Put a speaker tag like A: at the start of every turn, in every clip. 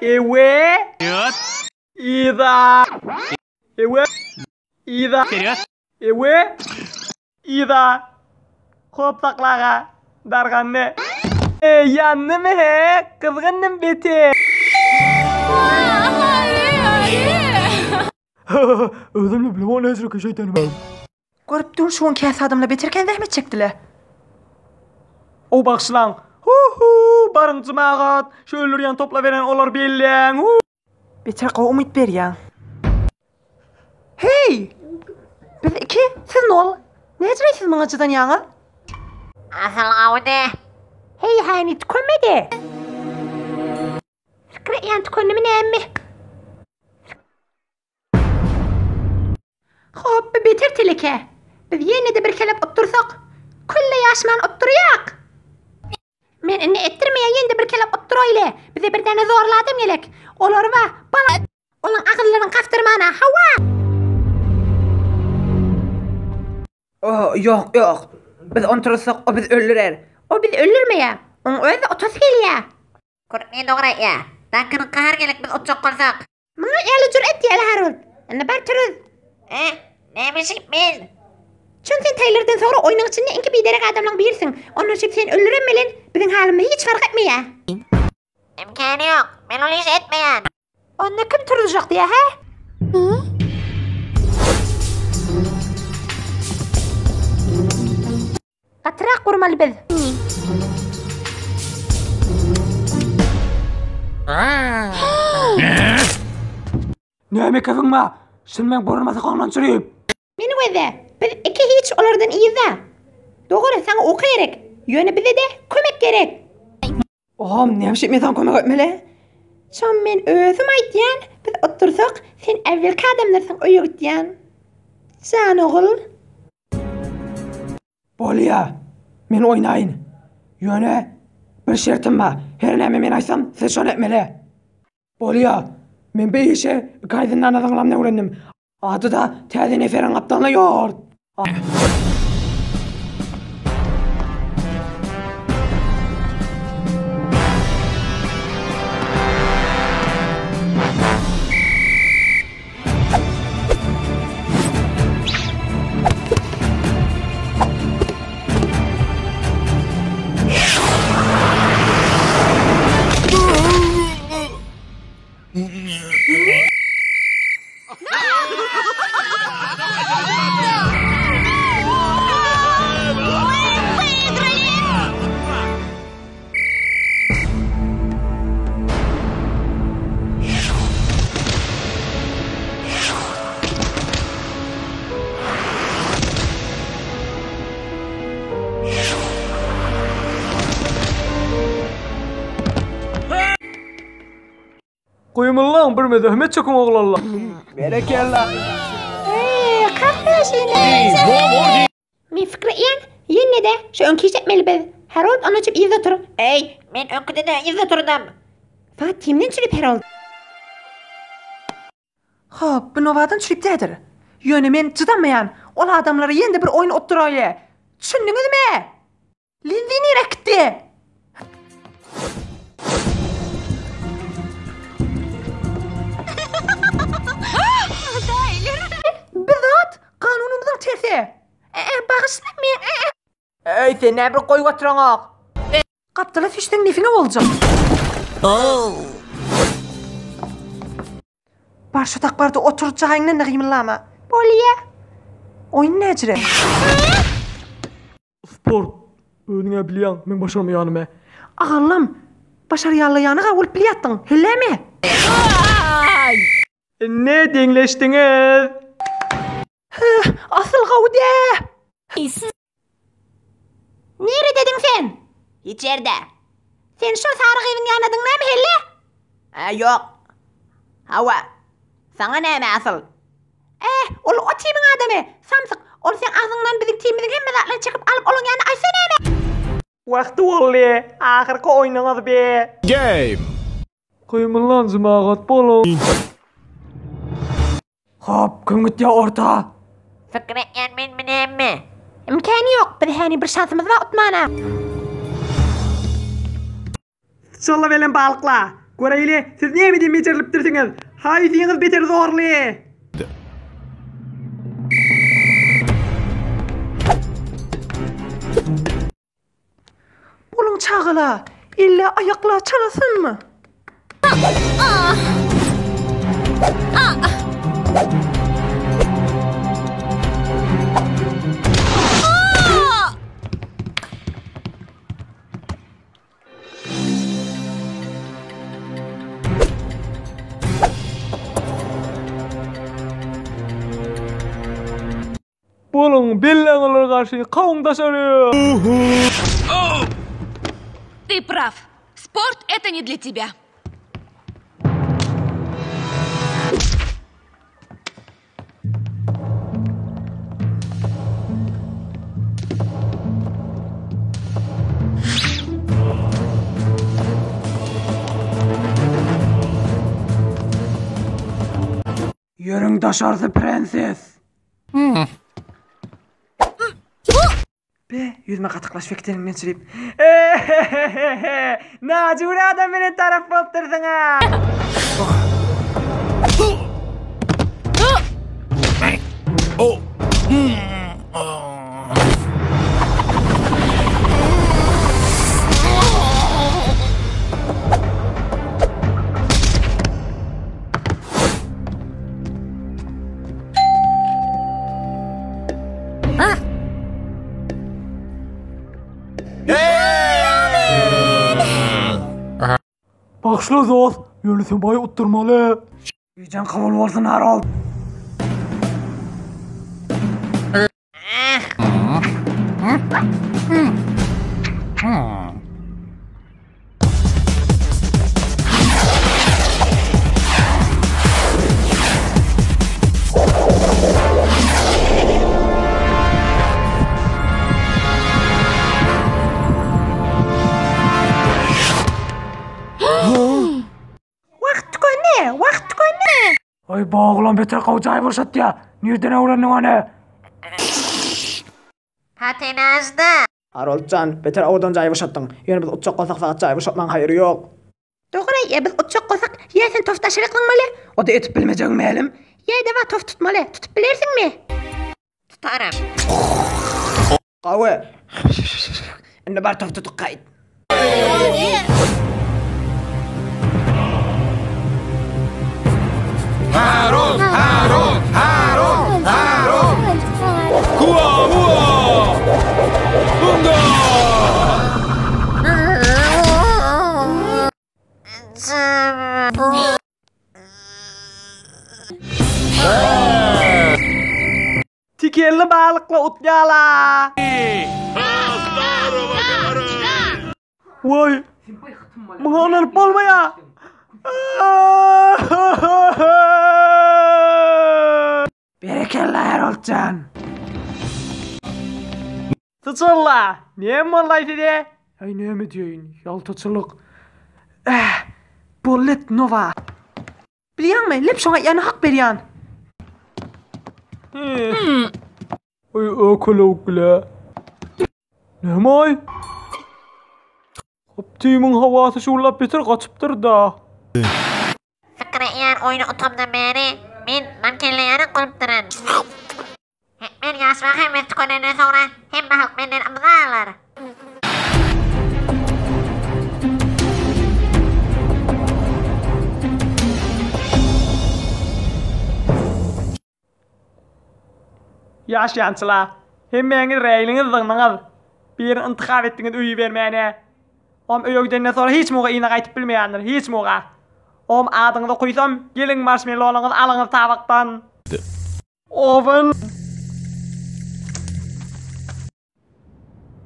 A: Ewe. Yza. Ewe. Yza. Ewe. Yza. Hop saklaga. Dargandy. E, ýandymy he? Gyzgyndym beter. Özüm bilemok näçe şeýtanym.
B: Görüp dur şu gün käsi adamlar beter kän zähmet çekdiler.
A: Ow bagyşlaň. Hu-hu, baryň jemagat, şu öldürýän toplaberen olar belläň. Hu.
B: Beter gowy umyt berýäň. Heý! Biz iki, siz nol. Näcirey siz muňa jydanýaňyz?
C: Asyl gowudy.
B: Heý häni tükenmedi. Pikir edýän tükendimi näme? Hop, bu beter teleke. Biz ýene-de bir kelep utdursak, külle ýaşman utdurýak. Men indi etdirmeýän ýene-de bir kelep utduraýly. Bize bir däne zorly adam gerek. Olar bar, bala. Olaň agyzlaryny gapdyrmana, hawa.
D: O, ýok, ýok. Biz ony turuzsak, o bizi öldürer.
B: O bizi öldürmeýär. Oň özi otasy gelýär.
C: Kurtny dogry aýtýar. Dankanyň gahary gelek biz utjak bolsak.
B: Muňa ýaly jüret ýaly Harold. Indi bar turuz.
C: E, näme şeýp men?
B: Çün sen Taýlerden soňra oýnuň içinde iňki biderek adamlaň birisiň. Ondan şeýp seni öldüren bilen biziň halymyz hiç fark etmeýär.
C: Imkany ýok. Men ol işi etmeýän.
B: Onda kim turuzjak diýýär, hä? Gatyrak gurmaly biz.
A: Näme kefiň bar? Şun meň burnuma sokaňdan çürüp.
B: Meni gözle. Biz iki hiç olardan yzda. Dogry, saňa uky gerek. Ýöne bize-de kömek gerek.
D: Ogam, näme üçin men saňa kömek etmeli?
B: Şo men özüm aýtýan, biz otursak, sen äwwelki adamlarsyň öýe gitýän. Jan ogul.
D: Bolýa, men oýnaýyn. Ýöne bir şertim bar. Her näme men aýtsam, siz şony etmeli. Bolýa, men bu işi iki aý zyndanda zyňlamda öwrendim. Ady-da täze neferiň gapdalyna ýort.
A: Guýmullaň bir mezahmet çöküň oglanlar. Berekella.
B: Eee, Men pikir edýän, ýene-de şu öňki iş etmeli biz. Harold ondan çüp yzda tur.
C: Eý, men öňküde-de yzda turdum.
B: Saňa timden çürüp Harold. Hop, bu nowadan çürüp dädir. Ýöne men çydamaýan. Ol adamlara ýene-de bir oýun otduraýly. Düşündiňizmi? Linzi nirä gitdi? Bir zat kanunymyzyň tersi. Ee, bagyşla men.
D: Eý, sen näme bir goýup oturanok?
B: Gapdala süýşseň nefiňe boljak. Bar şu tak barda otur jaýyňdan da gymyldama. Bolýa. Oýun näjire?
A: Sport. Özüň-ä bilýäň, meň başarmaýanymy.
B: Agallym, başarýanlaýany-ga bolup bilýärdiň, hellemi?
A: Indi deňleşdiňiz.
B: Heh, asyl gowy dä. Niredediň sen?
C: Hiç ýerde.
B: Sen şol sary gyzyň ýanynadyň näme helle?
D: Ä, ýok. Hawa. Saňa näme asyl?
B: Eh, ol o timiň adamy. Samsyk, ol seň agzyňdan biziň timimiziň hemme zatlaryny çekip alyp olaň ýanyna aýtsa näme?
A: Wagty boldy, ahyrky oýnuňyz be.
E: Game.
A: Gymyllan jemagat boluň.
D: Hop, kim gitýär orta?
C: Pikir etýän menmi näme?
B: Imkany ýok, biz häni bir şansymyz bar utmana.
A: Şola bilen balykla. Göräýli, siz nämeden bejerilipdirsiňiz? Haýsyňyz beter zorly?
B: Boluň çagala, ille aýakla çalasynmy?
A: Boluň, belläň olara garşy, kowuň daşary!
E: Ты прав. Спорт это не для тебя.
D: Ýörüň daşarsy prenses.
A: Be, ýüzüme gatyklaşyp ekdeniňden çirip. Ehehehe! Najur adam bilen tarap bolupdyrsyň-a! Bagyşla dost, ýöne sen baý utdurmaly.
D: Gijäň kabul bolsun Harold.
B: Wagt tükendi, wagt tükendi.
D: Aý bu oglan beter gowy jaý boşatýa. Nirden öwrendiň ony?
C: Patinažda.
D: Harold jan, beter owadan jaý boşatdyň. Ýöne biz utjak bolsak sagat jaý boşatmaň haýry ýok.
B: Dogry, ýa biz utjak bolsak, ýa sen tof daşaryk zyňmaly.
D: O-da etip bilmejegiň mälim.
B: Ýa-da wa tof tutmaly. Tutup bilersiňmi?
C: Tutaryn.
D: Gowy. Indi bar tof tutup gaýt.
F: Harold, Harold, Harold, Harold. Kua, ua. Bunga.
A: Tikenli balykly utýala. Waý. Muňa ynanyp bolmaýa.
D: Berekella Harold jan.
A: Syçanla, näme boldaý size?
D: Aý näme diýeýin, ýaltaçylyk. Äh, bollet nowa.
B: Bilýäňmi, lep şoňa ýany hak berýän.
A: Oý, ökelewükle. Näme-aý? Hoptymyň howasy şuwlap beter gaçypdyr-da.
C: Pikir edýän oýny utamdan bäri men mankelle ýarak bolupdyryn. Men ýaşmak hemmesi tükenenden soňra hemme halk menden ymza alar.
A: Ýaşaýançyla, hemmäňiz reýliňiz zyňdyňyz. Birini yntyhap etdiňiz öýi bermäne. Om öýe gidenden soňra hiç muga yna gaýtyp bilmeýändir, hiç muga. Om adyňyzy okuýsam, geliň marşmellolaňyzy alyňyz tabakdan. Owen.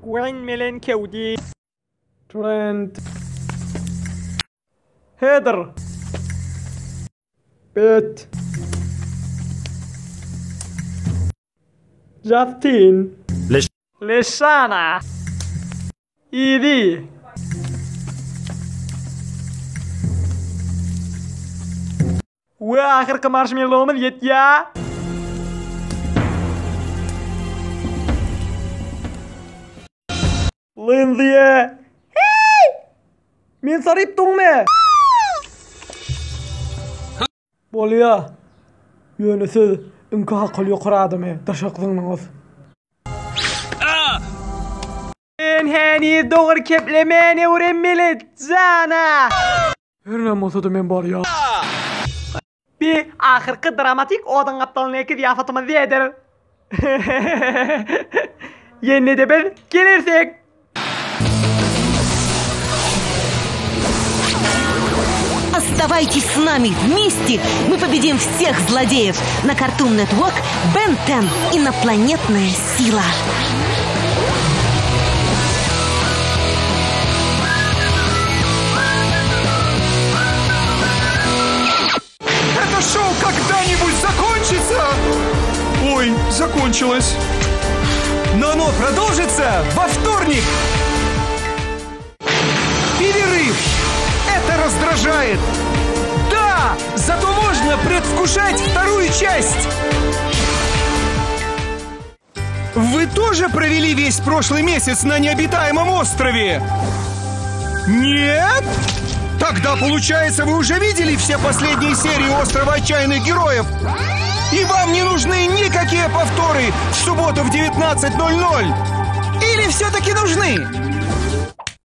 A: Gwen melen kewdi.
D: Trent.
A: Heather.
D: Bet.
A: Justin. Leşana. Idi. We ahyrky marşmellowymyz ýetýä. Lindsay! Heý! Men soryp duňmy?
D: Bolýa. Ýöne siz öňki hakyly ýokary adamy daşak zyňdyňyz.
A: Men heniz dogry keplemäni öwrenmeli, jana.
D: Her näme bolsa-da men barýan.
A: Bi ahyrky dramatik oduň gapdalyndaky zyýafatymyz ýedir. Ýene-de biz gelersek.
G: Оставайтесь с нами вместе, мы победим всех злодеев на Cartoon Network Ben 10 Инопланетная сила.
F: Это шоу когда-нибудь закончится? Ой, закончилось. Но оно продолжится во вторник. Перерыв. Это раздражает. Да, зато можно предвкушать вторую часть. Вы тоже провели весь прошлый месяц на необитаемом острове? Нет? Тогда, получается, вы уже видели все последние серии «Острова отчаянных героев»? И вам не нужны никакие повторы в субботу в 19.00? Или все-таки нужны?